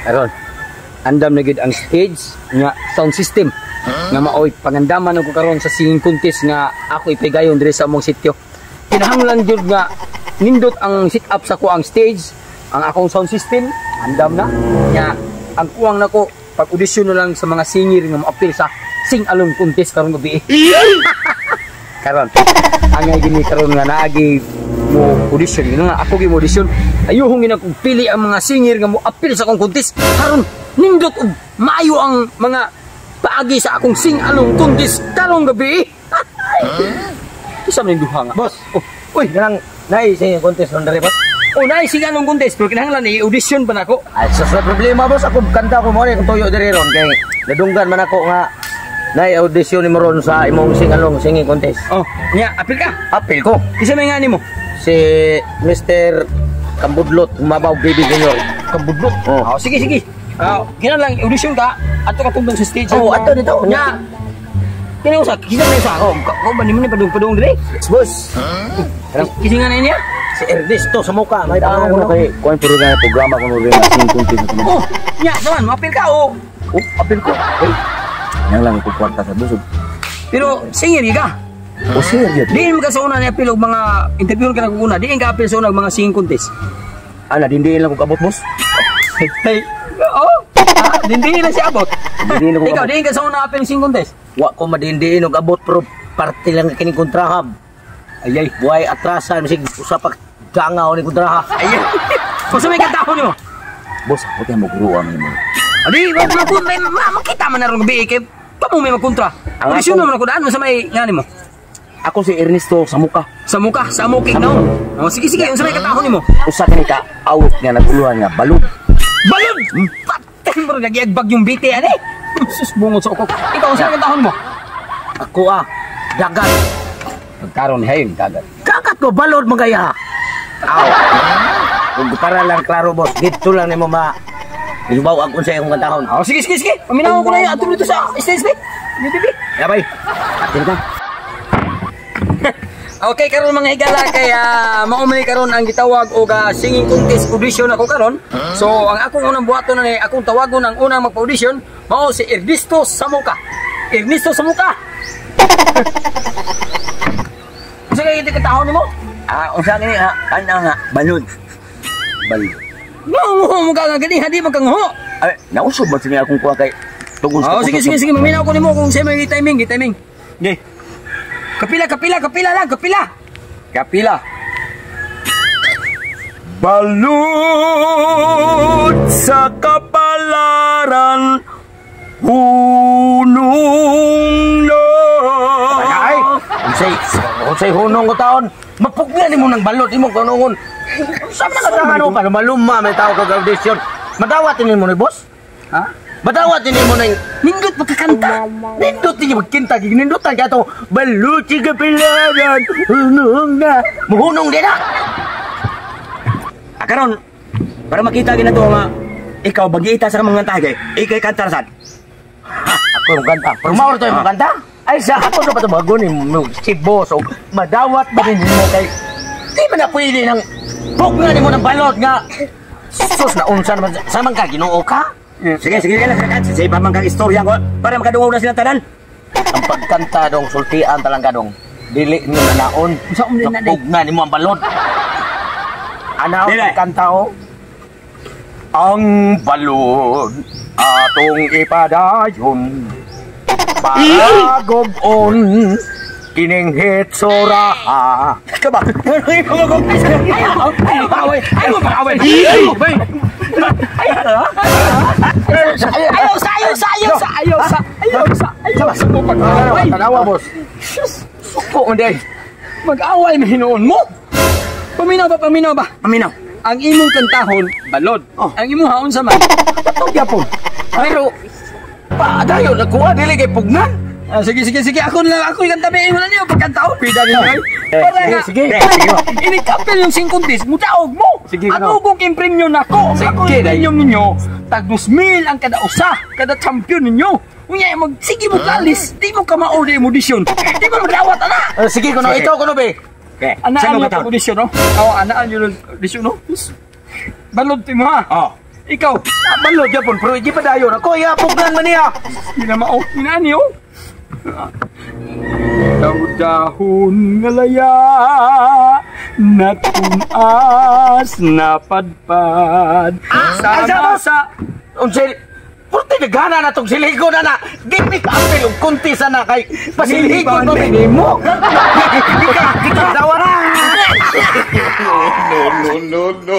Karon, andam na gyud ang stage nga sound system nga maoy pangandaman ko karon sa singing contest nga ako ipigayon diri sa among sityo. Kinahanglan gyud nga nindot ang sit up sa ko ang stage, ang akong sound system, andam na. Nya ang kuwang nako pag audition na lang sa mga singer nga moapil sa sing along contest karon gabi. Karon angay gini karon nga naagi mo audition gino nga ako gi mo audition, ayuhong gina kong pili ang mga singer nga mo apil sa akong contest karon nindot og maayo ang mga paagi sa akong sing along contest karong gabi. Isa man duha nga. Boss. Oh, uy, Ganang naay sa contest ron diri, boss. Oh, naay sing along contest pero kinahanglan i-audition pa nako. Ay, sus na problema, boss, ako kanta ko mo ni kung tuyo diri ron kay nadunggan man ako nga naay audition nimo ron sa imong sing-along singing contest. Oh, nya apil ka. Apil ko. Isa may nga nimo? Si Mr. Kambudlot Mabaw Baby Junior. Kabudlot. Oh. Oh, sige sige. Ah, kinahanglan audition ka ato ka tungtong sa stage. Oh, ato dito. Nya. Kini usa, kisa may usa. Oh, ko ba nimo ni padung-padung diri? Boss. Kisi nga na niya? Si Ernesto sa muka, may Tama pangalan ko na ko. kay kuan puro na programa ko rin singing contest na Oh, nya, naman, mapil ka oh. Oh, apil ko. Hey. Yang lang ko kwarta sa busog. Pero singer ka. O serious. Diin ka sa una ni apil og mga interview ka na una, diin ka apil sa una og mga singing contest. Ana dindiin lang ko kabot, boss. Hey, oh, ah, dindi lang siya abot. Dindiin ako Ikaw, abot. diin ka sa una apil singing contest. Wa ko madindiin og abot pero parte lang kining kontraha. Ay ay. Buhay atrasan bisig usa pa dangaw ni kontraha. Ay. Kung sa may kantahon nimo. Boss, ako tayo magruwa mo. Adi, wag na ko may makita man na ron gabi kay pamo may magkontra. Ang Audition akong- naman ako daan mo sa may nga nimo. Ako si Ernesto sa muka. Sa muka, sa muking no. Oh, sige sige, unsa may katahon nimo? Usa kani ka awit nga naguluhan nga balud. Balod! Patay mo rin, nagiagbag yung biti, ani? Sus, bungot sa ukok. Ikaw, unsa may katahon mo? Ako ah, dagat. Pagkaroon hayon, dagat. Dagat ko balod magaya. Aw. Kung para lang klaro, boss, dito lang nimo ma Ibaw ang unsay akong kantahon. Oh, sige, sige, sige. Paminaw ko na yun. Ato dito sa stage, be. Dito, be. Yabay. Atin ka. Okay, karon mga higala kay mao man ni karon ang gitawag og singing contest audition ako karon. So, ang akong unang buhaton na ni akong tawagon ang unang magpa-audition mao si Ernesto Samuka. Ernesto Samuka. Unsa kay katahon nimo? Ah, unsa kini ha? Kana nga balud. Balud. Mo ka nga gani hadi magkangho. Ay, nausob man sini akong kuha kay tungkol Oh, sige sige sige, maminaw ko nimo kung sa may timing, gi timing. Okay. Kapila, kapila, kapila lang, kapila. Kapila. Balud sa kapalaran hunong na. Ay, unsay unsay hunong ko taon. Mapugnan nimo ng balod imong kanungon. Sa mga tao pa maluma may tao kag audition. Madawat nimo ni boss? Ha? Madawat nimo ning Nindot pagkakanta. Nindot ninyo magkinta, ginindutan ka to. Balot sa kapalaran, hunong na. Muhunong din na. Ah, karon para makita gina to nga ikaw bagiita sa mga tagay, ikay kanta sad. Ako yung kanta. Pero mauro to yung kanta. Ay, sa ako na ba ito bago ni mo si boss o madawat ba rin mo kay di man na pwede ng pugna nimo ng balot nga sus na unsa naman sa man ka Ginoo ka. Sige, sige lang sa iba man kang istorya ko para makadungog na sila tanan. Ang pagkanta dong sultian talang ka dong dili nimo nanaon. Unsa man na, day? Pugna nimo ang balot. Anaon Dili. ang kanta o. Ang balod atong ipadayon para gubon kining hitsura. Ka ba? Ayaw, ayaw, paaway. Ayaw, paaway. Ayaw, ayaw, sa, ayaw, sa, ayaw, sa, ayaw, sa, ayaw, sa, ayaw, sa, mo pag-away. Tanawa, boss. Suko, hindi. Mag-away na hinuon mo. Paminaw ba, paminaw ba? Paminaw. Ang imong kantahon, balod. Oh. Ang imong haon sa man, patog yapon. Pero pa dayon nakuha dili kay pugnan. Ah, sige, sige, sige. Ako na lang. Ako yung kanta. May wala niyo. Pagkantao. Pida niyo. Para Sige, nga. sige. Inikapil yung singkong disc. Mutaog mo. Sige, Ako no. kong impremyo nako. Sige, Ako day. impremyo ninyo. Tag 2,000 ang kada usa. Kada champion ninyo. Unya, mag, sige mo kalis. Di mo ka mauli yung audition. Di mo magdawat, ana. Sige kuno Sige. ito kuno be. Okay. Anaan Saan mo mo katawon? audition, no? Oo, anaan yun audition, no? Balod ti mo, ha? Oh. Ikaw, Balod yapon pero di pa dayon ako ya pugnan man niya. Hindi na mao, inani oh. Dahon nga laya natumas napadpad Ay, sama sa Unsay Purti nagana na tong siligo na na. Give me kaapil og kunti sana kay pasilhigon mo nimo. Ika dawa na. No, no, no.